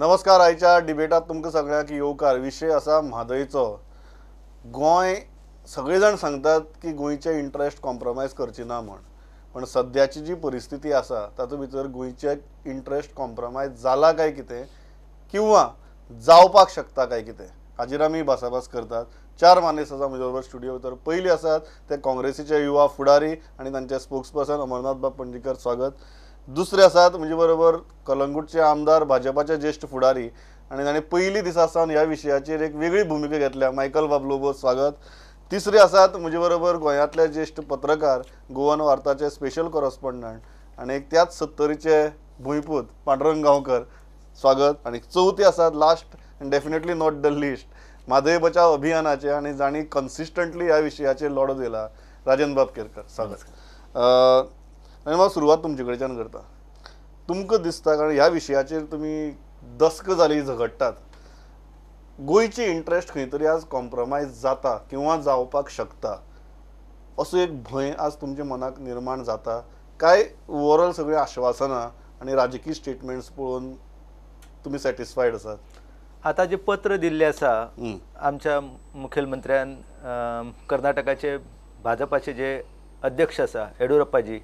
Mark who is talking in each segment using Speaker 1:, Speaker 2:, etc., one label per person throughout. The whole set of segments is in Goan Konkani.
Speaker 1: नमस्कार. आयच्या डिबेटात तुमकां सगळ्यांक येवकार. विशय आसा म्हादयचो. गोंय सगळे जाण सांगतात की गोंयचे इंट्रस्ट कॉम्प्रोमायज करची ना म्हण, पण सद्याची जी परिस्थिती आसा तातूंत भितर गोंयचे इंट्रस्ट कॉम्प्रोमायज जाला काय कितें किंवा जावपाक शकता काय कितें हाजेर आमी भासाभास करतात. चार मानेस्त आसा म्हजे बरोबर स्टुडियो भितर. पयली आसात ते काँग्रेसीचे युवा फुडारी आनी तांचे स्पोक्सपर्सन अमरनाथ बाब पणजीकर, स्वागत. दुसरे आसात म्हजे बरोबर कलंगूटचे आमदार, भाजपाचे ज्येश्ठ फुडारी आनी तांणी पयली दिसा सावन ह्या विशयाचेर एक वेगळी भुमिका घेतल्या, मायकल बाब लोबो, स्वागत. तिसरे आसात म्हजे बरोबर गोंयांतले ज्येश्ठ पत्रकार, गोवन वार्ताचे स्पेशल कॉरस्पॉन्डंट आनी एक त्याच सत्तरीचे भुंयपूत पांडुरंग गांवकर, स्वागत. आनी चवथी आसात last and definitely not the least, Mhadei Bachao अभियानाचे आनी जांणी कन्सिस्टंटली ह्या विशयाचेर लढो दिला, राजन बाब केरकर, स्वागत. आनी हांव सुरवात तुमचे कडच्यान करता. तुमकां दिसता, कारण ह्या विशयाचेर तुमी दस्क जाली झगडटात, गोंयची इंट्रस्ट खंय तरी आज कॉम्प्रोमायज जाता किंवा जावपाक शकता असो एक भंय आज तुमच्या मनाक निर्माण जाता काय ओवरऑल सगळीं आश्वासनां आनी राजकीय स्टेटमेंट्स पळोवन तुमी सॅटिस्फायड आसात?
Speaker 2: आतां जें पत्र दिल्लें आसा आमच्या मुखेलमंत्र्यान कर्नाटकाचे भाजपाचे जे अध्यक्ष आसा येडियुरप्पाजी,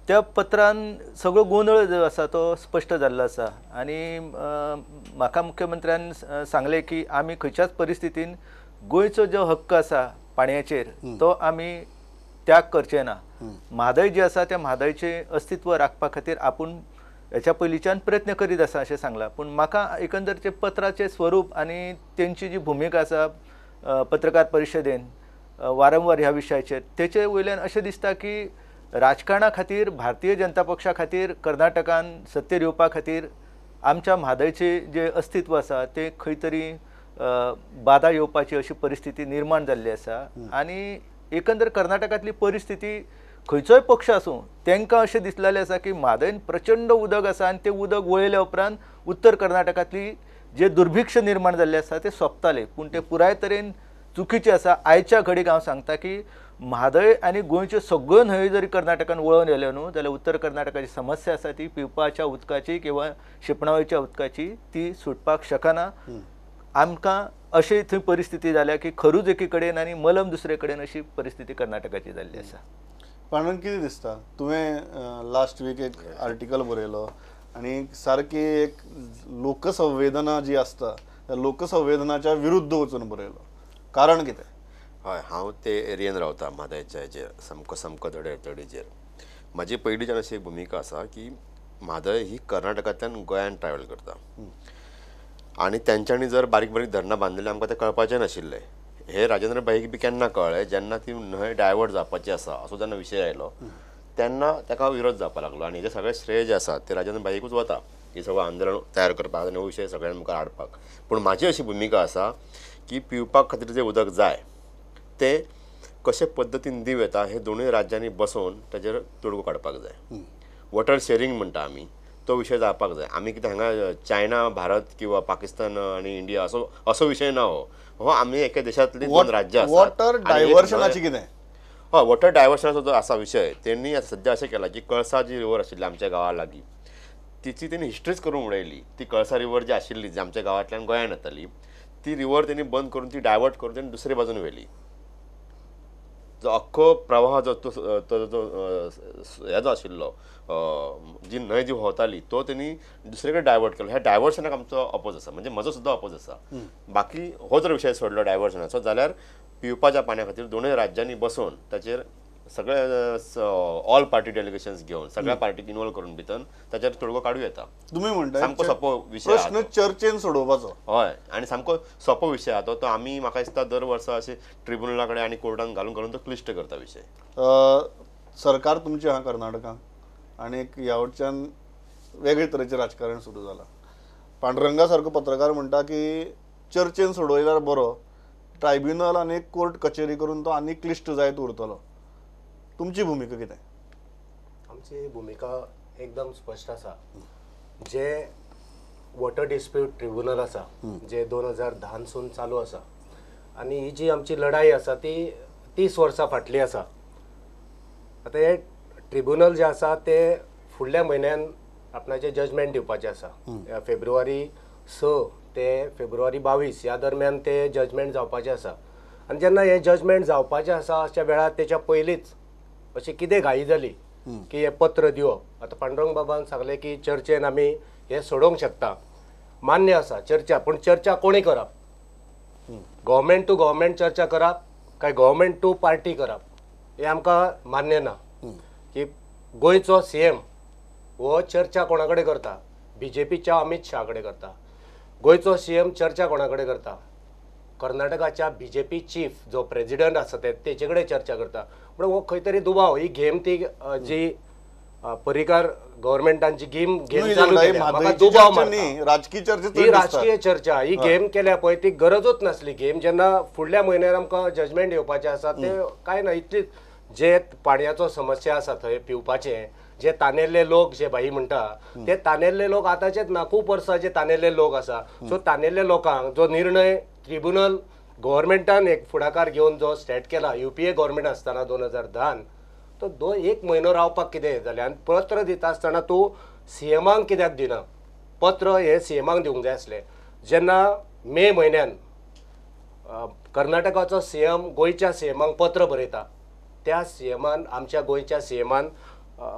Speaker 2: त्या पत्रान सगळो गोंदळ जो आसा तो स्पश्ट जाल्लो आसा. आनी म्हाका मुख्यमंत्र्यान सांगलें की आमी खंयच्याच परिस्थितीन गोंयचो जो हक्क आसा पाणयाचेर तो आमी त्याग करचे ना. म्हादय जी आसा त्या म्हादयचें अस्तित्व राखपा खातीर आपूण हेच्या पयलींच्यान प्रयत्न करीत आसा अशें सांगलां. पूण म्हाका एकंदर ते पत्राचें स्वरूप आनी तेंची जी भुमिका आसा पत्रकार परिशदेन वारंवार ह्या विशयाचेर, तेचे वयल्यान अशें दिसता की राजकारणा खातीर, भारतीय जनता पक्षा खातीर, कर्नाटकान सत्तेर येवपा खातीर आमच्या म्हादयचें जें अस्तित्व आसा तें खंय तरी बादा येवपाची अशी परिस्थिती निर्माण जाल्ली आसा. आनी एकंदर कर्नाटकांतली परिस्थिती खंयचोय पक्ष आसूं तांकां अशें दिसलेलें आसा की म्हादयन प्रचंड उदक आसा आनी तें उदक वळयल्या उपरांत उत्तर कर्नाटकांतली जे दुर्भिक्ष निर्माण जाल्लें आसा तें सोंपतालें. पूण तें पुराय तरेन चुकीचें आसा. आयच्या घडीक हांव सांगता की म्हादय आनी गोंयच्यो सगळ्यो न्हंयो जरी कर्नाटकान वळोवन येयल्यो न्हू जाल्यार उत्तर कर्नाटकाची समस्या आसा ती पिवपाच्या उदकाची किंवा शिंपणावळीच्या उदकाची ती सुटपाक शकना. आमकां अशी थंय परिस्थिती जाल्या की खरूज एकी कडेन आनी मलम दुसरे कडेन अशी परिस्थिती कर्नाटकाची जाल्ली आसा.
Speaker 1: पांडुरंग, कितें दिसता, तुवें लास्ट वीक एक आर्टिकल बरयलो आनी सारकी एक लोकसंवेदना जी आसता त्या लोकसंवेदनाच्या विरुद्ध वचून बरयलो, कारण कितें?
Speaker 3: हय, हांव ते एरियेन रावता म्हादयच्या हेजेर, सामको सामको धडेर तडीचेर. म्हाजी पयलींच्यान अशी एक भुमिका आसा की म्हादय ही कर्नाटकांतल्यान गोंयान ट्रॅवल करता आनी तेंच्यांनी जर बारीक बारीक धरणां बांदिल्लीं आमकां तें कळपाचें नाशिल्लें. हे राजेंद्र भाईक बी केन्ना कळ्ळें, जेन्ना ती न्हंय डायवर्ट जावपाची आसा असो जेन्ना विशय आयलो तेन्ना ताका विरोध जावपाक लागलो. आनी हेजें सगळें श्रेय जें आसा तें राजेंद्र भाईकूच वता, हे सगळें आंदोलन तयार करपाक आनी हो विशय सगळ्यां मुखार हाडपाक. पूण म्हाजी अशी भुमिका आसा की पिवपाक खातीर जें उदक जाय तें कशे पद्दतीन दिवं येता हे दोनूय राज्यांनी बसोवन ताजेर तोडगो काडपाक जाय. वॉटर शेरींग म्हणटा आमी, तो विशय जावपाक जाय. आमी कितें हांगा चायना भारत किंवा पाकिस्तान आनी इंडिया असो असो विशय ना. हो हो आमी एका देशांतली दोन राज्यां आसात.
Speaker 1: वॉटर डायवर्शनाची कितें?
Speaker 3: हय, वॉटर डायवर्शनाचो जो आसा विशय तेणी आतां सद्या अशें केलां की कळसा जी रिवर आशिल्ली आमच्या गांवा लागीं तिची तेणी हिस्ट्रीच करून उडयली. ती कळसा रिवर जी आशिल्ली जी आमच्या गांवांतल्यान गोंयान येताली ती रिवर तेणी बंद करून ती डायवर्ट करून तेणी दुसरे बाजून व्हेली. जो अख्खो प्रवाह जो तो जो हे जो आशिल्लो जी न्हंय जी व्हांवताली तो तेणी दुसरे कडेन डायवर्ट केलो. ह्या डायवर्शनाक आमचो अपोज आसा, म्हणजे म्हजो सुद्दां अपोज आसा. बाकी हो जर विशय सोडलो डायवर्शनाचो जाल्यार पिवपाच्या पाण्या खातीर दोनूय राज्यांनी बसोवन ताचेर सगळे ऑल पार्टी डेलिगेशन्स घेवन सगळ्या पार्टीक इनवॉल्व करून भितर ताचेर तोडगो काडूं येता.
Speaker 1: तुमी म्हणटा
Speaker 3: सामको सोंपो विशय,
Speaker 1: प्रश्न चर्चेन सोडोवपाचो.
Speaker 3: हय, आनी सामको सोंपो विशय आहा तो. तो आमी म्हाका दिसता दर वर्सा अशें ट्रिब्युनला कडेन आनी कोर्टान घालून घालून तो क्लिश्ट करता विशय.
Speaker 1: सरकार तुमचें आहा कर्नाटकान आनी ह्या वटच्यान वेगळे तरेचें राजकारण सुरू जालां. पांडुरंगा सारको पत्रकार म्हणटा की चर्चेन सोडयल्यार बरो, ट्रायब्युनल आनी कोर्ट कचेरी करून तो आनी क्लिश्ट जायत उरतलो. तुमची भुमिका कितें?
Speaker 4: आमची भुमिका एकदम स्पश्ट आसा. जे वॉटर डिस्प्यूट ट्रिब्युनल आसा जे 2010सून चालू आसा आनी ही जी आमची लढाई आसा ती 30 वर्सां फाटली आसा. आतां हे ट्रिब्युनल जे आसा ते फुडल्या म्हयन्यान आपणाचें जजमेंट दिवपाचें आसा. फेब्रुवारी 6 ते फेब्रुवारी 22 ह्या दरम्यान ते जजमेंट जावपाचें आसा. आनी जेन्ना हें जजमेंट जावपाचें आसा अशा वेळार तेच्या पयलींच अशी कितें घाई जाली की हें पत्र दिवप. आतां पांडुरंग बाबान सांगलें की चर्चेन आमी हें सोडोवंक शकता, मान्य आसा चर्चा, पूण चर्चा कोणी करप? गव्हर्मेंट टू गव्हर्मेंट चर्चा करप काय गव्हर्मेंट टू पार्टी करप हें आमकां मान्य ना. की गोंयचो सीएम हो चर्चा कोणा कडेन करता? बीजेपीच्या अमित शाह कडेन करता. गोंयचो सीएम चर्चा कोणा कडेन करता? कर्नाटकाच्या बीजेपी चीफ जो प्रेजिडंट आसा ते तेचे कडेन चर्चा करता. पूण हो खंय तरी दुबाव, ही गेम ती जी पर्रीकार गव्हर्मेंटान जी गेम चालू केल्या म्हाका दुबाव मारता.
Speaker 1: राजकीय चर्चा,
Speaker 4: ही राजकीय चर्चा, ही गेम केल्या पळय ती गरजूच नासली गेम. जेन्ना फुडल्या म्हयन्यार आमकां जजमेंट येवपाचें आसा ते कांय ना, इतली जे पाणयाचो समस्या आसा थंय पिवपाचें, जे तानेल्ले लोक जे भाई म्हणटा ते तानेल्ले लोक आतांचेच ना, खूब वर्सां जे तानेल्ले लोक आसा. सो तानेल्ल्या लोकांक जो निर्णय ट्रिब्युनल गव्हर्मेंटान एक फुडाकार घेवन जो स्टेट केला युपीए गव्हर्मेंट आसतना 2010, तो 1 म्हयनो रावपाक कितें जालें? आनी पत्र दिता आसतना तूं सीएमाक कित्याक दिना? पत्र हें सीएमाक दिवंक जाय आसलें. जेन्ना मे म्हयन्यान कर्नाटकाचो सीएम गोंयच्या सीएमाक पत्र बरयता, त्या सीएमान आमच्या गोंयच्या सीएमान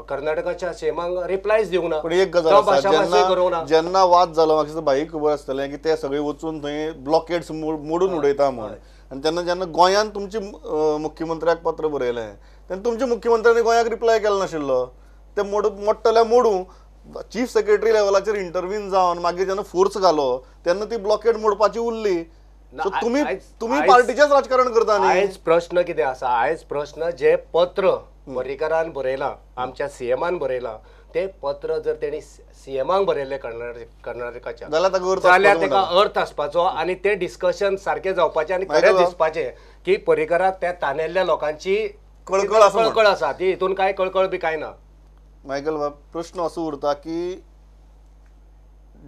Speaker 4: कर्नाटकाच्या सीएमाक रिप्लायच दिवंक ना.
Speaker 1: पण एक गजाल, जेन्ना वाद जालो म्हाका भाई खबर आसतलें की ते सगळे वचून थंय ब्लॉकेड्स मोडून उडयता म्हण, आनी तेन्ना जेन्ना गोंयांत तुमचे मुख्यमंत्र्याक पत्र बरयलें तेन्ना तुमच्या मुख्यमंत्र्यांनी गोंयाक रिप्लाय केलो नाशिल्लो. ते मोडटले मोडूं, चीफ सेक्रेटरी लेवलाचेर इंटरव्हीन जावन मागीर जेन्ना फोर्स घालो तेन्ना ती ब्लॉकेड मोडपाची उरली. तुमी तुमी पार्टीचेच राजकारण करता.
Speaker 4: आयज प्रश्न कितें आसा? आयज प्रश्न जे पत्र पर्रीकारान बरयलां, आमच्या सीएमान बरयलां, ते पत्र जर तेणी सीएमाक बरयल्लें कर्नाटकाच्या जाल्यार तेका अर्थ आसपाचो आनी ते डिस्कशन सारकें जावपाचें आनी खरें दिसपाचें की पर्रीकाराक त्या तानेल्ल्या लोकांची कळकळ आसा, ती हितून कांय कळकळ बी कांय ना.
Speaker 1: मायकल बाब, प्रश्न असो उरता की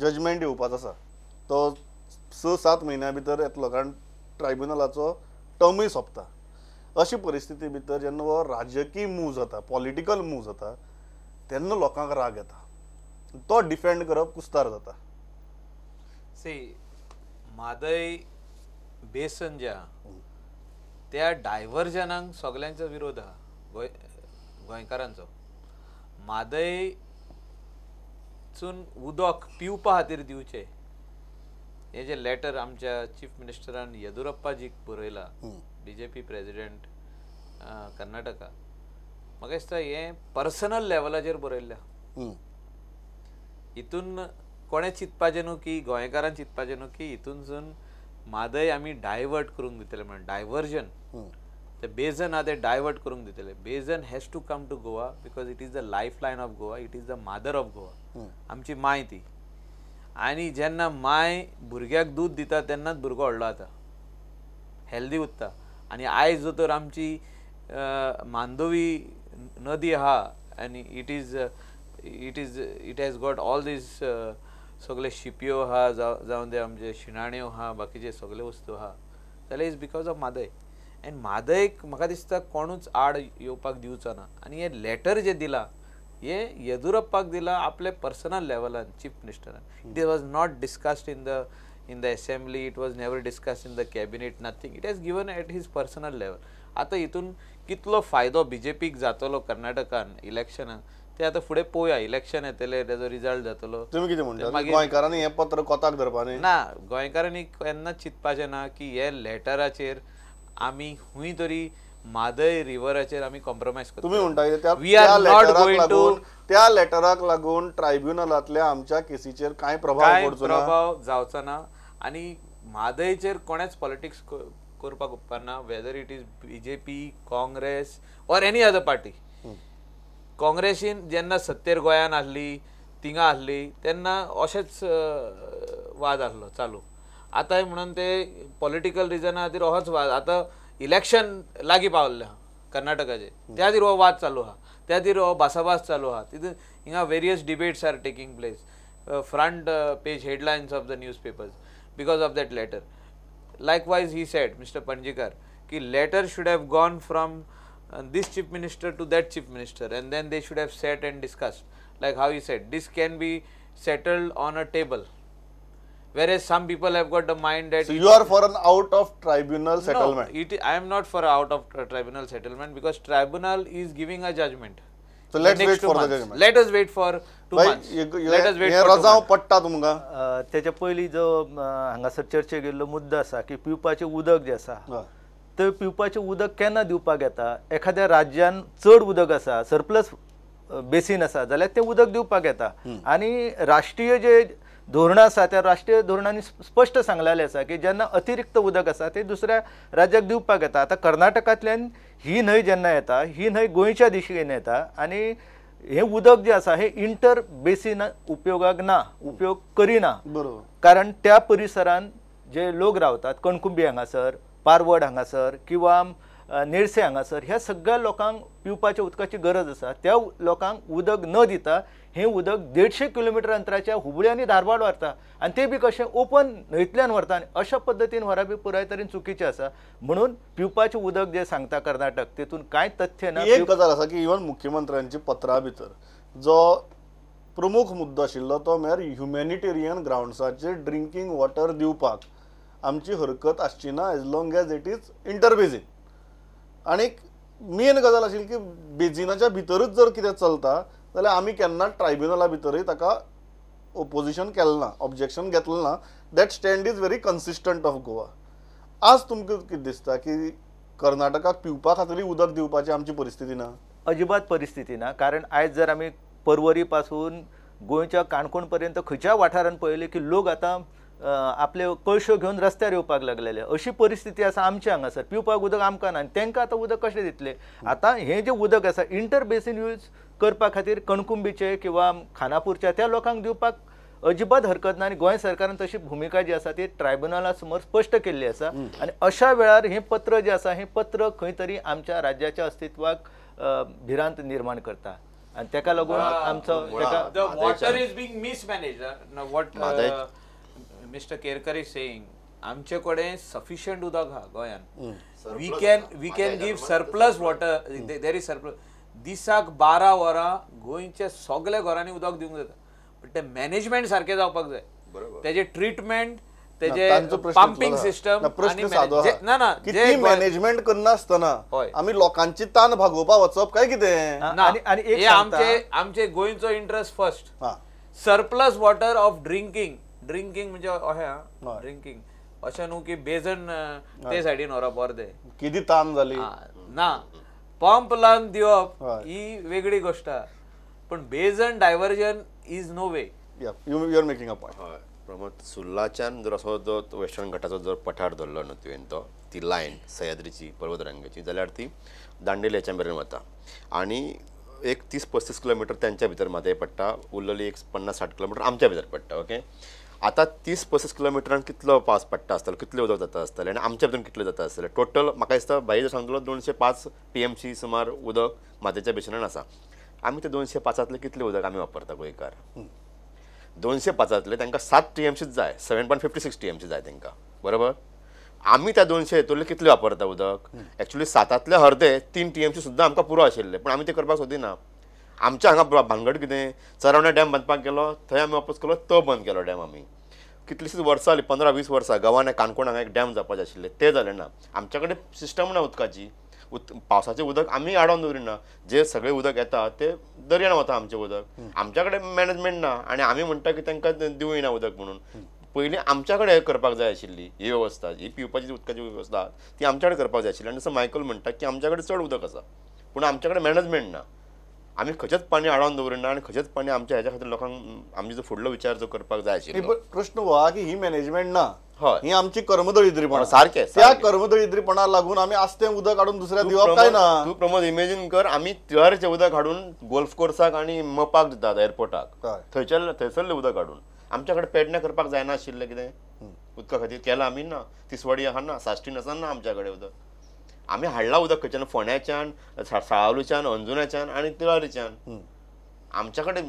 Speaker 1: जजमेंट येवपाचो आसा तो 6-7 म्हयन्या भितर येतलो, कारण ट्रायब्युनलाचो टर्मूय सोंपता. अशी परिस्थिती भितर जेन्ना हो राजकीय मूव जाता, पॉलिटिकल मूव जाता, तेन्ना लोकांक राग येता, तो डिफेंड करप कुस्तार जाता.
Speaker 5: सी म्हादय बेसन जे आहा त्या डायवर्जनाक सगल्यांचो विरोध आहा, गोंयकारांचो. म्हादयसून उदक पिवपा खातीर दिवचें हे जे लेटर आमच्या चीफ मिनिस्टरान येदुरप्पाजीक बरयला, बीजेपी प्रेजिडेंट कर्नाटका, म्हाका दिसता हें पर्सनल लेवलाचेर बरयल्लें. हितून कोणें चिंतपाचें न्हू की गोंयकारान चिंतपाचें न्हू की हितूनसून म्हादय आमी डायवर्ट करूंक दितले म्हणून. डायवर्जन ते बेजन आहा ते डायवर्ट करूंक दितले. Basin has to come to Goa because it is the life line of Goa, it is the mother of Goa, आमची माय ती. आनी जेन्ना माय भुरग्याक दूद दिता तेन्नाच भुरगो व्हडलो जाता, हेल्दी उरता. आनी आयज जो तर आमची मांडवी नदी आहा आनी it is it is it has got all these सगळे शिपयो आहा, जावं ते आमचे शिणाण्यो आहा, बाकीचे सगळे वस्तू आहा, जाल्यार is because of Mhadei. And म्हादयक म्हाका दिसता कोणूच आड येवपाक दिवचो ना. आनी हें लेटर जें दिलां हें येदुरप्पाक दिलां आपले पर्सनल लेवलान, चीफ मिनिस्टरान. It was not discussed in the assembly, it was never discussed in the cabinet, nothing. It has given at his personal level. आतां हितून कितलो फायदो बीजेपीक जातलो कर्नाटकान इलेक्शनाक ते आतां फुडें पळोवया. इलेक्शन येतलें, तेजो रिजल्ट जातलो.
Speaker 1: तुमी कितें म्हणटा गोंयकारांनी हें पत्र कोताक धरपा न्ही?
Speaker 5: ना, गोंयकारांनी केन्नाच चिंतपाचें ना की हे लेटराचेर आमी खूंय तरी म्हादय रिवराचेर आमी कॉम्प्रोमायज करता.
Speaker 1: तुमी म्हणटा त्या लेटराक लागून ट्रायब्युनलांतल्या आमच्या केसीचेर कांय प्रभाव पडचो ना,
Speaker 5: प्रभाव जावचो ना. आनी म्हादयचेर कोणेच पॉलिटिक्स करपाक उपकारना, whether it is BJP, Congress or any other party. काँग्रेसीन जेन्ना सत्तेर गोंयान आहली, थिंगा आहली, तेन्ना अशेंच वाद आहलो चालू. आतांय म्हणून ते पॉलिटिकल रिजना खातीर होच वाद. आतां इलेक्शन लागीं पावल्लें आहा कर्नाटकाचें, त्या खातीर हो वाद चालू आहा, त्या खातीर हो भासाभास चालू आहा. तितून हिंगा various debates are taking place, front page headlines of the newspapers because of that letter. Likewise he said, Mister Panjikar, की letter should have gone from this chief minister to that chief minister and then they should have sat and discussed. Like how he said, this can be settled on a table. Whereas some people have got the mind that
Speaker 1: you are for an out of tribunal settlement.
Speaker 5: I am not for out of tribunal settlement because tribunal is giving a judgment.
Speaker 1: So let's wait for the judgment.
Speaker 5: Let us wait for 2 months. Let us wait for 2
Speaker 1: रजाव पडटा तुमकां.
Speaker 2: तेच्या पयलीं जो हांगासर चर्चे गेल्लो मुद्दो आसा की पिवपाचें उदक जें आसा तें पिवपाचें उदक केन्ना दिवपाक येता, एखाद्या राज्यान चड उदक आसा, सरप्लस बेसीन आसा जाल्यार तें उदक दिवपाक येता. आनी राष्ट्रीय जे धोरणां आसा त्या राष्ट्रीय धोरणांनी स्पश्ट सांगलेलें आसा की जेन्ना अतिरिक्त उदक आसा तें दुसऱ्या राज्याक दिवपाक येता. आतां कर्नाटकांतल्यान ही न्हंय जेन्ना येता ही न्हंय गोंयच्या दिशेन येता आनी हें उदक जें आसा हें इंटर बेसीन उपयोगाक ना, उपयोग करिना.
Speaker 1: बरोबर.
Speaker 2: कारण त्या परिसरान जे लोक रावतात, कणकुंबी हांगासर, पारवड हांगासर किंवा नेरसे हांगासर, ह्या सगळ्या लोकांक पिवपाच्या उदकाची गरज आसा. त्या लोकांक उदक न दिता हें उदक 150 किलोमिटर अंतराच्या हुबळी आनी धारवाड व्हरता आनी ते बी कशें ओपन न्हंयतल्यान व्हरता आनी अशा पद्दतीन व्हरप बी पुराय तरेन चुकीचें आसा. म्हणून पिवपाचें उदक जें सांगता कर्नाटक तेतून कांय तथ्य ना.
Speaker 1: एक गजाल आसा की इवन मुख्यमंत्र्यांची पत्रा भितर जो प्रमुख मुद्दो आशिल्लो तो म्हळ्यार ह्युमॅनिटेरियन ग्रावंड्साचेर ड्रिंकींग वॉटर दिवपाक आमची हरकत आसची ना as long as it is inter basin. आनी मेन गजाल आशिल्ली की बेजिनाच्या भितरूच जर कितें चलता जाल्यार आमी केन्ना ट्रायब्युनला भितरूय ताका ओपोजिशन केलें ना, ऑब्जेक्शन घेतलें ना. That stand is very consistent of Goa. आज तुमकां कितें दिसता की कर्नाटकाक पिवपा खातीर उदक दिवपाची आमची परिस्थिती ना?
Speaker 2: अजिबात परिस्थिती ना. कारण आयज जर आमी परवरी पासून गोंयच्या काणकोण पर्यंत खंयच्या वाठारान पळयलें की लोक आतां आपले कळश्यो घेवन रस्त्यार येवपाक लागलेले, अशी परिस्थिती आसा आमच्या हांगासर. पिवपाक उदक आमकां ना आनी तांकां आतां उदक कशें दितले? आतां हें जें उदक आसा इंटर बेसीन यूज करपा खातीर कणकुंबीचे किंवा खानापूरच्या त्या लोकांक दिवपाक अजिबात हरकत ना. आनी गोंय सरकारान तशी भुमिका जी आसा ती ट्रायब्युनला समोर स्पश्ट केल्ली आसा. आनी अशा वेळार हें पत्र जें आसा हें पत्र खंय तरी आमच्या राज्याच्या अस्तित्वाक भिरांत निर्माण करता आनी ताका लागून आमचो
Speaker 5: the water is being mismanaged. What mister Kerkar is saying, आमचे कडेन सफिशियंट उदक आहा गोंयान. We can give surplus water, there is surplus. दिसाक 12 वरां गोंयच्या सगल्या घरांनी उदक दिवंक जाता, बट तें मॅनेजमेंट सारकें जावपाक जाय. तेजें ट्रिटमेंट, तेजें पंपिंग सिस्टम. ना ना,
Speaker 1: मॅनेजमेंट करनासतना आमी लोकांची तान भागोवपाक वचप काय कितें?
Speaker 5: हे आमचे गोंयचो interest first. Surplus water of drinking, drinking म्हणजे अशें ड्रिंकींग अशें न्हू की बेजन ते सायडीन व्हरप अर्दे
Speaker 1: कितें तान जाली
Speaker 5: ना, पंप लावन दिवप ही वेगळी गोश्ट, पण basin diversion is no way.
Speaker 1: You are making a point.
Speaker 3: हय प्रमोद, सुर्लाच्यान जर असो जो वेस्टर्न घाटाचो जर पठार धरलो न्हू तुवें, तो ती लायन सह्याद्रीची पर्वतरांगेची जाल्यार ती दांडेली मेरेन वता आनी एक 30-35 किलोमिटर त्यांच्या भितर म्हादय पडटा, उरलेली एक 50-60 किलोमिटर आमच्या भितर पडटा. ओके, आतां 30-35 किलोमिटरान कितलो पावस पडटा आसतलो, कितलें उदक जाता आसतलें आनी आमच्या भितर कितलें जाता आसतलें? टोटल म्हाका दिसता भाई जर सांगतलो 205 PMC सुमार उदक म्हादयच्या बेसिनान आसा. आमी ते 205तलें कितलें उदक आमी वापरता गोंयकार? 205तलें तांकां 7 TMCच जाय, 7.56 TMC जाय तांकां, बरोबर? आमी त्या 200 हितूंतलें कितलें वापरता उदक? एक्चुअली 7तले अर्दे 3 TMC सुद्दां आमकां पुरो आशिल्लें, पूण आमी तें करपाक सोदिना. आमच्या हांगा भानगड कितें, चरवण्या डॅम बांदपाक गेलो, थंय आमी वापस केलो, तो बंद केलो डॅम. आमी कितलीशींच वर्सां जालीं, 15-20 वर्सां गांवांनी काणकोण हांगा एक डॅम जावपाचें आशिल्लें, तें जालें ना. आमच्या कडेन सिस्टम ना उदकाची, पावसाचें उदक आमी आडोवन दवरिना, जे सगळें उदक येता तें दर्यान वता आमचें उदक. आमच्या कडेन मॅनेजमेंट ना आनी आमी म्हणटा की तांकां दिवया ना उदक म्हणून. पयलीं आमच्या कडेन करपाक जाय आशिल्ली ही वेवस्था, ही पिवपाची उदकाची वेवस्था ती आमच्या कडेन करपाक जाय आशिल्ली. आनी जसो मायकल म्हणटा की आमच्या कडेन चड उदक आसा, पूण आमच्या कडेन मॅनेजमेंट ना. आमी खंयचेंच पाणी आडावन दवरिना आनी खंयचेंच पाणी आमच्या हेच्या खातीर लोकांक आमचो जो फुडलो विचार जो करपाक जाय आशिल्लो.
Speaker 1: प्रश्न हो की ही मॅनेजमेंट ना,
Speaker 3: हय,
Speaker 1: ही आमची कर्मदळिद्रीपणा.
Speaker 3: सारकें,
Speaker 1: त्या कर्मदळिद्रीपणा लागून आमी आस्तें उदक हाडून दुसऱ्या दिवप काय ना.
Speaker 3: तूं प्रमोद इमेजीन कर, आमी तिळारीचें उदक हाडून गोल्फ कोर्साक आनी मपाक दितात एअरपोर्टाक, थंयसरलें उदक हाडून. आमच्या कडेन पेडण्यां करपाक जायना आशिल्लें कितें उदका खातीर केलां आमी ना, तिसवाडी आहा ना, साश्टीन आसा ना आमच्या कडेन उदक. आमी हाडलां उदक खंयच्यान, फोंड्याच्यान, साळावलीच्यान, अंजुण्याच्यान आनी तिळारीच्यान. आमच्या कडेन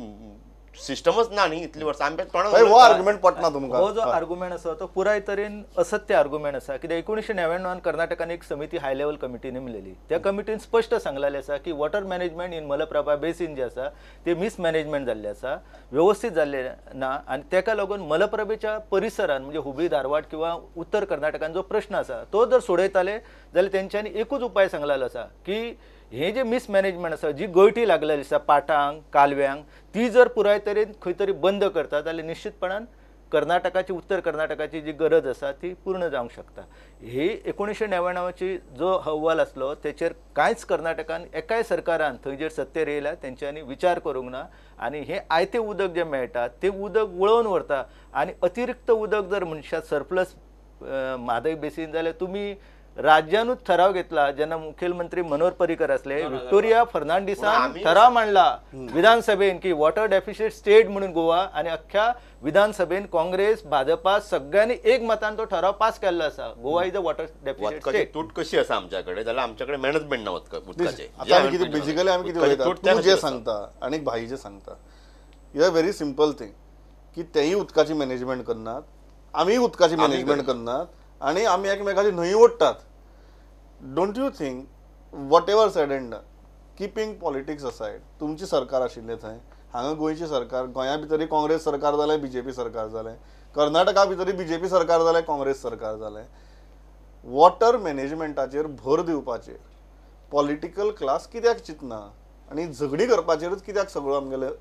Speaker 3: सिस्टमच ना न्ही इतली वर्सां आमच्या तोंडान
Speaker 1: हो आर्ग्युमेंट पटना तुमकां?
Speaker 2: हो जो आर्ग्युमेंट आसा तो पुराय तरेन असत्य आर्ग्युमेंट आसा. कित्याक 1999 कर्नाटकान एक समिती हाय लेवल कमिटी नेमलेली, त्या कमिटीन स्पश्ट सांगलेलें आसा की water management in Malaprabha basin जे आसा ते मिसमॅनेजमेंट जाल्लें आसा, व्यवस्थीत जाल्लें ना आनी तेका लागून मलप्रभेच्या परिसरान म्हणजे हुबळी धारवाड किंवा उत्तर कर्नाटकान जो प्रश्न आसा तो जर सोडयताले जाल्यार तेंच्यांनी एकूच उपाय सांगलेलो आसा की हे जे मिसमॅनेजमेंट आसा, जी गळटी लागलेली आसा पाटांक कालव्यांक, ती जर पुराय तरेन खंय तरी बंद करता जाल्यार निश्चितपणान कर्नाटकाची उत्तर कर्नाटकाची जी गरज आसा ती पूर्ण जावंक शकता. ही 1999ची जो अहवाल आसलो तेचेर कांयच कर्नाटकान एकाय सरकारान थंय जेर सत्तेर येयला तेंच्यांनी विचार करूंक ना आनी हें आयतें उदक जें मेळटा तें उदक वळोवन व्हरता आनी अतिरिक्त उदक जर मनशां सरप्लस म्हादय बेसीन जाल्यार तुमी राज्यानूच ठराव घेतला जेन्ना मुखेलमंत्री मनोहर पर्रीकर असले, विक्टोरिया फर्नांडिसान ठराव मांडला विधानसभेन की वॉटर डेफिसिट स्टेट म्हणून गोवा आनी अख्ख्या विधानसभेन काँग्रेस भाजपा सगळ्यांनी एक मतान तो ठराव पास केल्लो आसा. Goa is a water deficit state.
Speaker 3: तूट कशी आसा आमच्याकडे जाल्यार आमच्याकडे मॅनेजमेंट ना उदकाचें.
Speaker 1: आता आमी कितें बेसिकली आमी कितें उलयता, तूं जें सांगता आनी भाई जें सांगता is a very simple thing की तेय उदकाची मॅनेजमेंट करनात, आमीय उदकाची मॅनेजमेंट करनात आनी आमी एकमेकाची न्हंय ओडटात. Don't you think whatever said and done, keeping politics aside, तुमची सरकार आशिल्लें थंय, हांगा गोंयची सरकार, गोंया भितरय काँग्रेस सरकार जालें, बीजेपी सरकार जालें, कर्नाटका भितरय बीजेपी सरकार जालें, काँग्रेस सरकार जालें, वॉटर मॅनेजमेंटाचेर भर दिवपाचेर पॉलिटिकल क्लास कित्याक चिंतना आनी झगडी करपाचेरूच कित्याक सगळो आमगेलो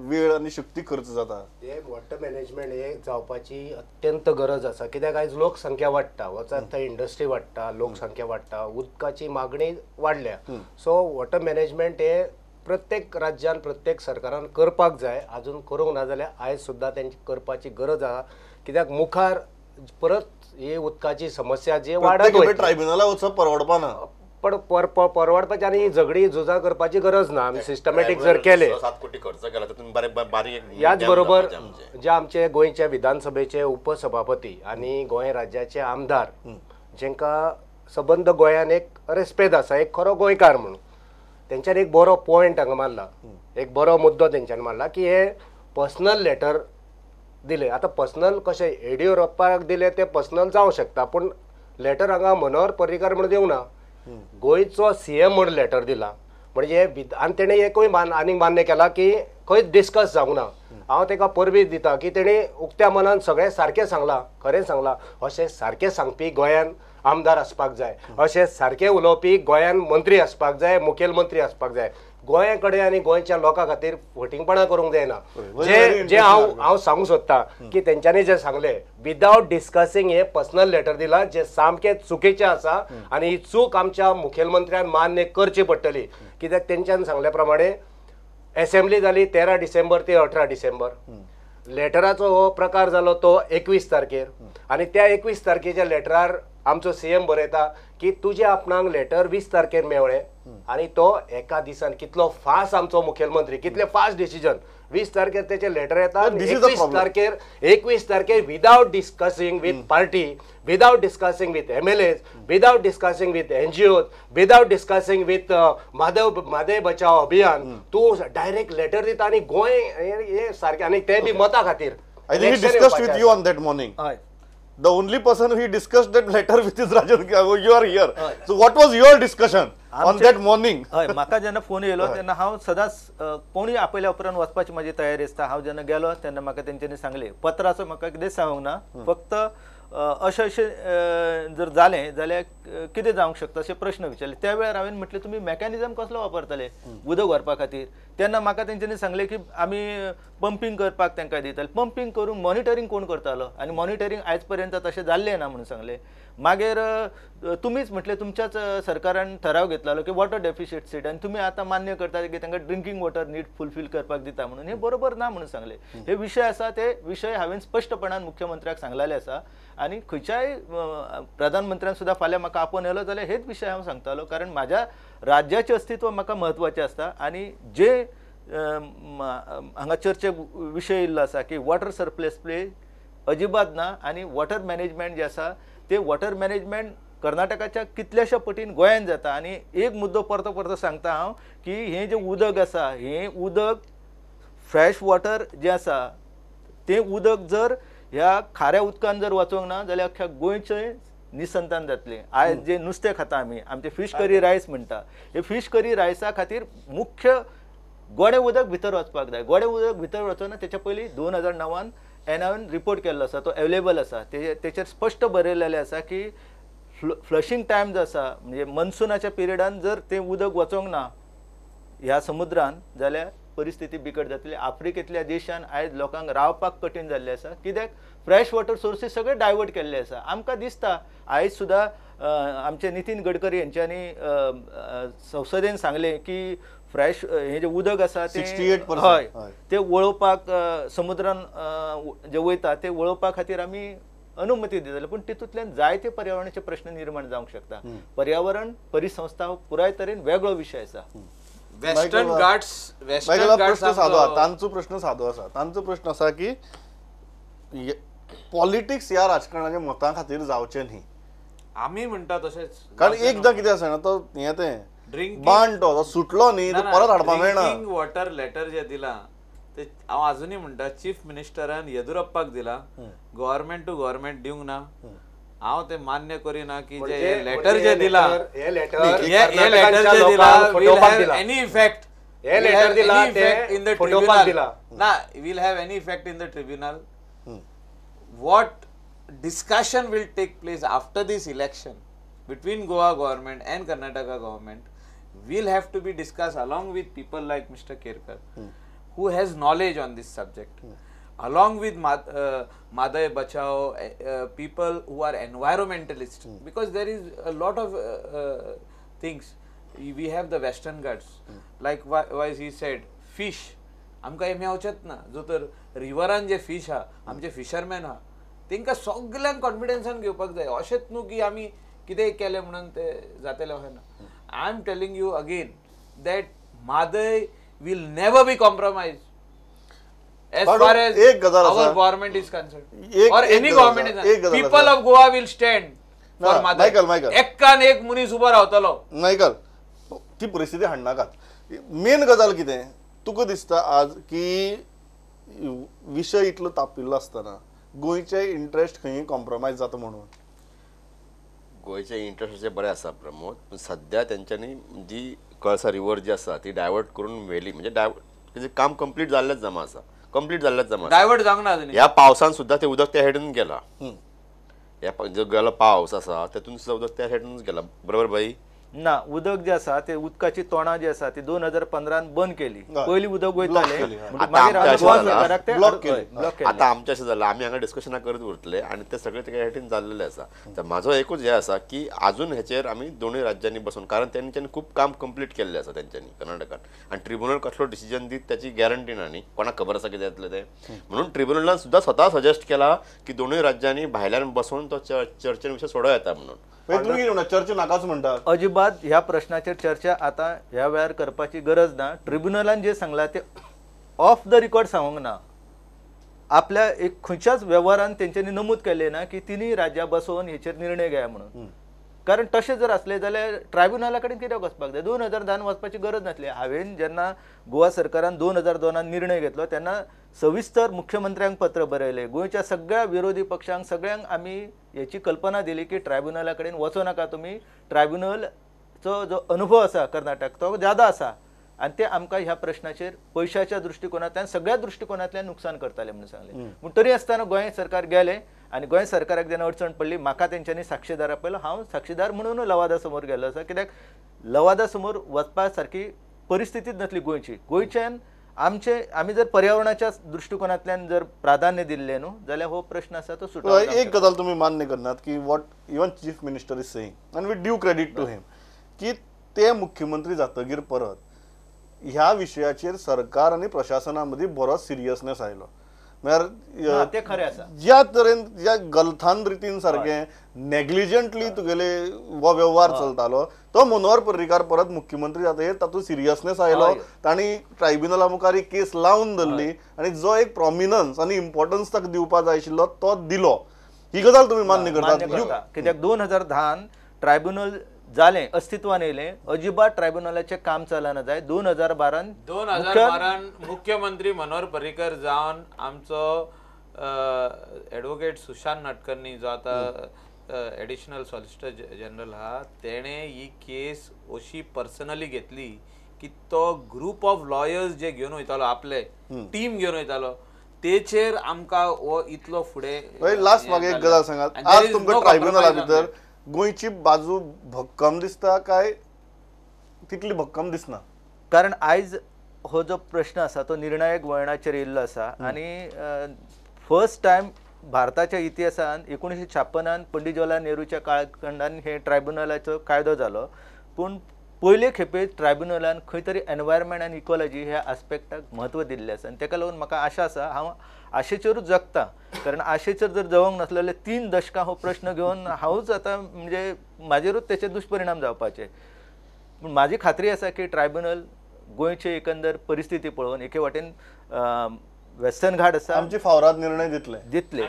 Speaker 1: वेळ आनी शक्ती खर्च जाता?
Speaker 4: हे वॉटर मॅनेजमेंट हे जावपाची अत्यंत गरज आसा. कित्याक आयज लोकसंख्या वाडटा, वचत थंय इंडस्ट्री वाडटा, लोकसंख्या वाडटा, उदकाची मागणी वाडल्या. सो वॉटर मॅनेजमेंट हे प्रत्येक राज्यान प्रत्येक सरकारान करपाक जाय. आजून करूंक ना जाल्यार आयज सुद्दां तेंची करपाची गरज आसा. कित्याक मुखार परत ही उदकाची समस्या जी वाडत वयतली,
Speaker 1: ट्रायब्युनला वचप परवडपा ना,
Speaker 4: पण परवडपाची आनी झगडी झुजां करपाची गरज ना. आमी सिस्टमॅटीक जर केले
Speaker 3: 7 कोटी खर्च केला तर तुम्ही बारीक.
Speaker 4: ह्याच बरोबर जे आमचे गोंयच्या विधानसभेचे उपसभापती आनी गोंय राज्याचे आमदार जेंका सबंद गोंयान एक रेस्पेद आसा, एक खरो गोंयकार म्हणून, तेंच्यानी एक बरो पॉयंट हांगा मारला, एक बरो मुद्दो तेंच्यानी मारला की हे पर्सनल लेटर दिले. आतां पर्सनल कशें येडियुरप्पाक दिले ते पर्सनल जावं शकता, पूण लेटर हांगा मनोहर पर्रीकर म्हणून दिवंक ना, गोंयचो सीएम म्हूण लेटर दिला. म्हणजे आनी तेणें एकूय आनीक मान्य केला की खंयच डिस्कस जावंक ना. हांव ताका परबी दिता की तेणें उक्त्या मनान सगळें सारकें सांगलां, खरें सांगलां. अशें सारकें सांगपी गोंयान आमदार आसपाक जाय, अशें सारकें उलोवपी गोंयान मंत्री आसपाक जाय, मुखेलमंत्री आसपाक जाय. गोंया कडेन आनी गोंयच्या लोकां खातीर फटींगपणां करूंक जायना. जे जे हांव सांगूंक सोदता की तेंच्यांनी जें सांगलें विदावट डिस्कसींग हे पर्सनल लेटर दिलां जें सामकें चुकीचें आसा आनी ही चूक आमच्या मुखेलमंत्र्यान मान्य करची पडटली. कित्याक तेंच्यान सांगल्या प्रमाणे एसेंब्ली जाली 13 डिसेंबर ते 18 डिसेंबर, लेटराचो हो प्रकार जालो तो 21 तारखेर आनी त्या 21 तारखेच्या लेटरार आमचो सीएम बरयता की तुजे आपणाक लेटर 20 तारखेर मेवळें आनी तो एका दिसान कितलो फास्ट आमचो मुखेलमंत्री, कितले फास्ट डिसिजन, 20 तारखेर तेचे लेटर येता, 21 तारखेर without discussing with party, without discussing with MLAs, without discussing with NGOs, without discussing with Mhadei Bachao Abhiyan, तूं डायरेक्ट लेटर दिता आनी गोंय हे सारकें, आनी ते बी मता खातीर.
Speaker 1: I think he discussed with you on that morning. The only person who discussed that letter with is Rajan. You are here. So what was your discussion on that morning?
Speaker 2: हय, म्हाका जेन्ना फोन येयलो तेन्ना हांव सदांच कोणूय आपयल्या उपरांत वचपाची म्हाजी तयारी आसता. हांव जेन्ना गेलो तेन्ना म्हाका तेंच्यांनी सांगलें, पत्राचो म्हाका कितेंच सांगूंक ना, फक्त अशें अशें जर जालें जाल्यार कितें जावंक शकता अशे प्रश्न विचारले. त्या वेळार हांवें म्हटलें तुमी मॅकॅनिजम कसलो वापरतले उदक व्हरपा खातीर? तेन्ना म्हाका तेंच्यांनी सांगलें की आमी पंपींग करपाक तांकां दिताले, पंपींग करून मॉनिटरींग कोण करतालो आनी मॉनिटरींग आयज पर्यंत तशें जाल्लें ना म्हणून सांगलें. मागीर तुमीच म्हटलें तुमच्याच सरकारान ठराव घेतलेलो की वॉटर डेफिसिट स्टेट आनी तुमी आतां मान्य करता की तांकां ड्रिंकींग वॉटर नीड फुलफील करपाक दिता म्हणून, हें बरोबर ना म्हणून सांगलें. हे विशय आसा ते विशय हांवें स्पश्टपणान मुख्यमंत्र्याक सांगलेले आसा आनी खंयच्याय प्रधानमंत्र्यान सुद्दां फाल्यां म्हाका आपोवन येयलो जाल्यार हेच विशय हांव सांगतालो, कारण म्हाज्या राज्याचें अस्तित्व म्हाका म्हत्वाचें आसता. आनी जे हांगा चर्चेक विशय येयल्लो आसा की वॉटर सरप्लस प्ले अजिबात ना आनी वॉटर मॅनेजमेंट जें आसा ते वॉटर मॅनेजमेंट कर्नाटकाच्या कितल्याश्या पटीन गोंयान जाता. आनी एक मुद्दो परतो परतो सांगता हांव की हें जें उदक आसा हें उदक फ्रेश वॉटर जें आसा तें उदक जर ह्या खाऱ्या उदकान जर वचोंक ना जाल्यार अख्ख्या गोंयचें निसंतान जातलें. आयज जे नुस्तें खाता आमी, आमचे फीश करी रायस म्हणटा, हे फीश करी रायसा खातीर मुख्य गोडें उदक भितर वचपाक जाय. गोडें उदक भितर वचना तेच्या पयलीं 2009 एनआयन रिपोर्ट केल्लो आसा, तो अवेलेबल आसा. तेचेर स्पश्ट बरयलेलें आसा की फ्लशिंग टायम जो आसा म्हणजे मनसुनाच्या पिरियडान जर तें उदक वचोंक ना ह्या समुद्रान जाल्यार परिस्थिती बिकट जातली. आफ्रिकेंतल्या देशान आयज लोकांक रावपाक कठीण जाल्लें आसा, कित्याक फ्रेश वॉटर सोर्सीस सगळे डायवर्ट केल्ले आसा. आमकां दिसता आयज सुद्दां आमचे नितीन गडकरी हेंच्यांनी संसदेन सांगलें की फ्रेश हें जें उदक आसा तें
Speaker 1: 68%
Speaker 2: हय तें वळोवपाक समुद्रान जें वयता तें वळोवपा खातीर आमी अनुमती दितले, पूण तितूंतल्यान जायते पर्यावरणाचे प्रश्न निर्माण जावंक शकता. पर्यावरण परिसंस्था हो पुराय तरेन वेगळो विशय आसा.
Speaker 5: वेस्टर्न घाट्स, वेस्टर्न
Speaker 1: प्रश्न सादो, तांचो प्रश्न सादो आसा. तांचो प्रश्न आसा की पॉलिटिक्स ह्या राजकारणाच्या मतां खातीर जावचें न्ही.
Speaker 5: आमी म्हणटा तशेंच,
Speaker 1: कारण एकदां कितें आसा ना तो हें तें बाण तो सुटलो न्ही तो परत हाडपाक मेळना.
Speaker 5: ड्रिंकिंग वॉटर लेटर जें दिलां ते हांव आजुनूय म्हणटा चीफ मिनिस्टरान येडियुरप्पाक दिलां, गव्हर्मेंट टू गव्हर्मेंट दिवंक ना. हांव ते मान्य करिना की जे लेटर जे दिलां
Speaker 4: हे लेटर
Speaker 5: जे दिलां will have any effect,
Speaker 4: हे लेटर दिलां ते फटोवपाक दिलां
Speaker 5: ना, will have any effect in the tribunal. What discussion will take place after this election between Goa government and Karnataka government will have to be discussed along with people like Mr. Kerkar, who has knowledge on this subject, along with Mhadei Bachao, people who are environmentalists, because there is a lot of things. We have the Western Ghats, like wise he said, fish. आमकां हें मेवचेंच ना. जो तर रिवरान जे फीश आहा, आमचे फिशरमॅन आहा, तेंकां सगल्यांक कॉन्फिडन्सान घेवपाक जाय. अशेंच न्हू की आमी कितेंय केलें म्हणून तें जातलें अशें ना. I am telling you again that Mhadei will never be compromise as far as our government is concerned or any government is concerned. People of Goa will stand for Mhadei. एक्कान एक मनीस उबो रावतलो.
Speaker 1: मायकल, ती परिस्थिती हाडनाकात. मेन गजाल कितें तुका दिसता आज की विशय इतलो तापिल्लो आसतना गोंयचे इंट्रस्ट खंय कॉम्प्रोमायज जाता म्हणून?
Speaker 3: गोंयचे इंट्रस्ट अशें बरें आसा प्रमोद, पूण सद्या तेंच्यांनी जी कळसा रिवर जी आसा ती डायवर्ट करून व्हेली, म्हणजे डायवर्ट तेजें काम कंप्लीट जाल्लेंच जमा आसा, कंप्लीट जाल्लेंच जमा,
Speaker 5: डायवर्ट जावंक ना.
Speaker 3: ह्या पावसान सुद्दां तें उदक त्या सायडीन गेलां. ह्या जो गेलो पावस आसा तेतून सुद्दां उदक त्या सायडीनूच गेलां, बरोबर भाई?
Speaker 2: ना, उदक जे आसा ते उदकाची तोणां जी आसा ती 2015 बंद केली. पयलीं उदक वयतालें,
Speaker 3: आतां आमचें अशें जालां, आमी हांगा डिस्कशनां करत उरतले आनी ते सगळे ते हेटीन जाल्लेलें आसा. तर म्हाजो एकूच हें आसा की आजून हेचेर आमी दोनूय राज्यांनी बसून, कारण तेंच्यांनी खूब काम कंप्लीट केल्लें आसा तेंच्यांनी कर्नाटकान, आनी ट्रिब्युनल कसलो डिसिजन दीत त्याची गॅरंटी ना न्ही, कोणाक खबर आसा कितें जातलें तें. म्हणून ट्रिब्युनलान सुद्दां स्वता सजेस्ट केला की दोनूय राज्यांनी भायल्यान बसून तो चर्चेन विशय सोडो येता म्हणून.
Speaker 1: चर्चा नाकाच म्हणटा.
Speaker 2: अजिबात ह्या प्रश्नाचेर चर्चा आतां ह्या वेळार करपाची गरज ना. ट्रिब्युनलान जे सांगलां ते ऑफ the record सांगूंक ना. आपल्या एक खंयच्याच वेव्हारान तेंच्यांनी नमूद केलें ना की तिनूय राज्यां बसोवन हेचेर निर्णय घेया म्हणून. कारण तशें जर आसलें जाल्यार ट्रायब्युनला कडेन कित्याक वचपाक जाय? 2010 वचपाची गरज नासली. हांवें जेन्ना गोवा सरकारान 2002 निर्णय घेतलो तेन्ना सविस्तर मुख्यमंत्र्यांक पत्र बरयलें, गोंयच्या सगळ्या विरोधी पक्षांक सगळ्यांक आमी हेची कल्पना दिली की ट्रायब्युनला कडेन वचों नाका तुमी, ट्रायब्युनलचो जो अनुभव आसा कर्नाटक तो ज्यादा आसा आनी ते आमकां ह्या प्रश्नाचेर पयशाच्या दृश्टिकोनांतल्यान सगळ्या दृश्टिकोनांतल्यान नुकसान करताले म्हणून सांगलें. पूण तरी आसतना गोंय सरकार गेलें आनी गोंय सरकाराक जेन्ना अडचण पडली म्हाका तेंच्यांनी साक्षीदार आपयलो. हांव साक्षीदार म्हणून लवादा समोर गेल्लो आसा, कित्याक लवादा समोर वचपा सारकी परिस्थितीच नासली गोंयची. गोंयच्यान आमचे आमी जर पर्यावरणाच्या दृश्टिकोनांतल्यान जर प्राधान्य दिल्लें न्हू जाल्यार हो प्रश्न आसा तो सुटो.
Speaker 1: एक गजाल तुमी मान्य करनात की what even chief minister is saying आनी with due credit to him की ते मुख्यमंत्री जातगीर परत ह्या विशयाचेर सरकार आनी प्रशासना मदीं बरोच सिरियसनेस आयलो. म्हळ्यार
Speaker 2: ते खरें आसा,
Speaker 1: ज्या तरेन ज्या गलथान रितीन सारकें नेग्लिजंटली तुगेले हो वेव्हार चलतालो तो मनोहर पर्रीकार परत मुख्यमंत्री जातगीर तातूंत सिरियसनेस आयलो. तांणी ट्रायब्युनला मुखार ही केस लावन धरली आनी जो एक प्रोमिनन्स आनी इम्पॉर्टन्स ताका दिवपा जाय आशिल्लो तो दिलो. ही गजाल तुमी मान्य करतात?
Speaker 2: कित्याक 2010 ट्रायब्युनल जालें, अस्तित्वान येयलें, अजिबात ट्रायब्युनलाचें काम चलना जाय. 2012
Speaker 5: 2012 मुख्यमंत्री मनोहर पर्रीकर जावन आमचो एडवोकेट सुशांत नाटकर्णी जो आतां एडिशनल सॉलिसिटर जनरल आहा, तेणें ही केस अशी पर्सनली घेतली की तो ग्रुप ऑफ लॉयर्स जे घेवन वयतालो, आपले टीम घेवन वयतालो, तेचेर आमकां हो इतलो फुडें.
Speaker 1: लास्ट म्हाका एक गजाल सांगात, आज तुमकां ट्रायब्युनला भितर गोंयची बाजू भक्कम दिसता काय तितली भक्कम दिसना?
Speaker 2: कारण आयज हो जो प्रश्न आसा तो निर्णायक वळणाचेर येयल्लो आसा आनी फर्स्ट टायम भारताच्या इतिहासान 1956 पंडित जवाहरलाल नेहरूच्या काळखंडान हे ट्रायब्युनलाचो कायदो जालो, पूण पयले खेपे ट्रायब्युनलान खंय तरी एनवायरमेंट आनी इकॉलॉजी ह्या आस्पेक्टाक म्हत्व दिल्लें आसा आनी ताका लागून म्हाका आशा आसा, हांव आशेचेरूच जगता, कारण आशेचेर जर जगोंक नासलो जाल्यार 3 दशकां हो प्रश्न घेवन हांवूच आतां म्हणजे म्हाजेरूच तेचे दुश्परिणाम जावपाचे. पूण म्हाजी खात्री आसा की ट्रायब्युनल गोंयचे एकंदर परिस्थिती पळोवन एके वाटेन वेस्टर्न घाट आसा
Speaker 1: आमची फावराद निर्णय दितले
Speaker 2: दितले.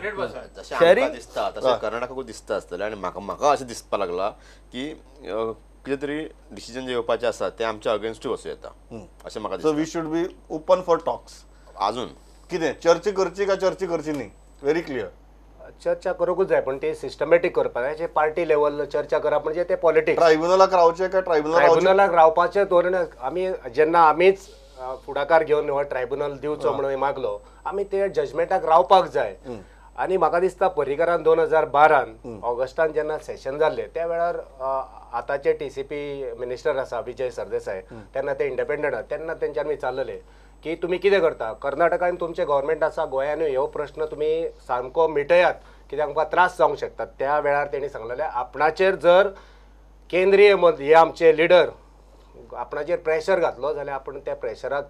Speaker 3: जशें दिसता तशें कर्नाटकाकूय दिसता आसतलें आनी म्हाका म्हाका अशें दिसपाक लागलां की कितें तरी डिसिजन जे येवपाचें आसा तें आमच्या अगेन्स्टूय वचूं येता अशें म्हाका दिसता.
Speaker 1: So we should be open for talks.
Speaker 3: अजून
Speaker 1: कितें चर्चा करची काय चर्चा करची न्ही, व्हेरी क्लियर.
Speaker 4: चर्चा करूंकूच जाय, पण ते सिस्टमॅटीक करपाक जाय. पार्टी लेवल चर्चा करप म्हणजे ते पॉलिटिक्स.
Speaker 1: ट्रायब्युनलाक रावचें काय
Speaker 4: ट्रायब्युनलाक रावपाचें धोरण आमी जेन्ना आमीच फुडाकार घेवन हो ट्रायब्युनल दिवचो म्हणून मागलो, आमी ते जजमेंटाक रावपाक जाय. आनी म्हाका दिसता पर्रीकरान 2012 ऑगस्टान जेन्ना सेशन जाल्लें त्या वेळार आतांचे TCP minister आसा विजय सरदेसाय, तेन्ना ते इंडिपेंडंट आसा, तेन्ना तेंच्यान विचारलेलें की तुमी कितें करता, कर्नाटकान तुमचें गव्हर्मेंट आसा, गोंयानूय हो प्रश्न तुमी सामको मिटयात, कित्याक आमकां त्रास जावंक शकतात. त्या वेळार तेणी सांगलेलें आपणाचेर जर केंद्रीय हे आमचे लिडर आपणाचेर प्रेशर घातलो जाल्यार आपण त्या प्रेशराक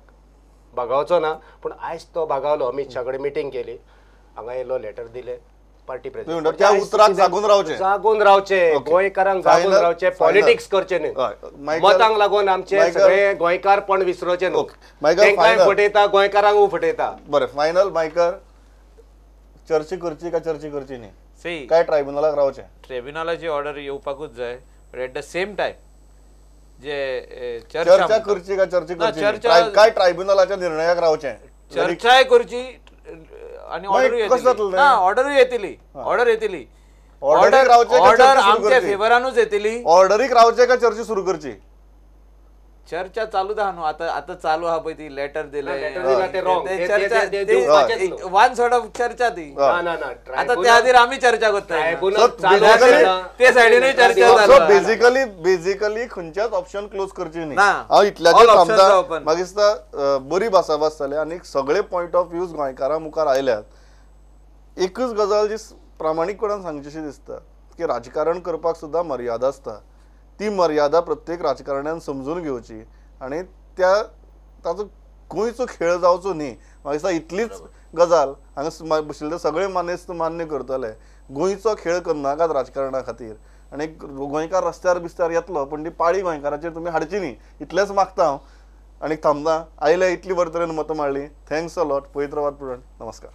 Speaker 4: बागावचो ना. पूण आयज तो बागावलो. अमीत शाह कडेन मिटींग केली, हांगा येयलो, लेटर दिले, पार्टी प्रेसिडेंट
Speaker 1: त्या उतराक जागून रावचें,
Speaker 4: जागून रावचें, गोंयकारांक जागून रावचें, पॉलिटिक्स करचें न्हय, मतांक लागून आमचे सगळे गोंयकारपण विसरोचें न्हू. तांकांय फटयता, गोंयकारांकूय फटयता.
Speaker 1: बरें, फायनल मायकर, चर्चा करची काय चर्चा करची न्ही, काय ट्रायब्युनलाक रावचें?
Speaker 5: ट्रायब्युनलाची ऑर्डर येवपाकूच जाय, but at the same time जे
Speaker 1: चर्चा करची काय चर्चा करची काय ट्रायब्युनलाच्या निर्णयाक रावचें?
Speaker 5: चर्चाय करची आनी ऑर्डरूय येतली ना, ऑर्डरूय येतली, ऑर्डर येतली, ऑर्डर ऑर्डर आमच्या फेवरानूच येतली.
Speaker 1: ऑर्डरीक रावचें काय चर्चा सुरू करची?
Speaker 5: चर्चा चालू आहा न्हू आतां, आतां चालू आहा पळय ती, लेटर दिलें, वन सॉर्ट ऑफ चर्चा ती. आतां त्या खातीर आमी चर्चा करता, ते सायडीनूय चर्चा.
Speaker 1: सो बेसिकली बेसिकली खंयच्याच ऑप्शन क्लोज करची न्ही. हांव इतल्याचेर थांबता. म्हाका दिसता बरी भासाभास जाली आनी सगळे पॉयंट ऑफ व्यूज गोंयकारां मुखार आयल्यात. एकूच गजाल जी प्रामाणीकपणान सांगचीशी दिसता की राजकारण करपाक सुद्दां मर्यादा आसता, ती मर्यादा प्रत्येक राजकारण्यान समजून घेवची आनी त्या ताचो गोंयचो खेळ जावचो न्ही. म्हाका दिसता इतलीच गजाल हांगा बशिल्ले सगळे मानेस्त मान्य करतले. गोंयचो खेळ करनाकात राजकारणा खातीर आनी गोंयकार रस्त्यार बिस्त्यार येतलो पण ती पाळी गोंयकाराचेर तुमी हाडची न्ही, इतलेंच मागता हांव आनी थांबता. आयले इतली बरे तरेन मतां मांडली, thanks a lot. पळयत रावात पुरण. नमस्कार.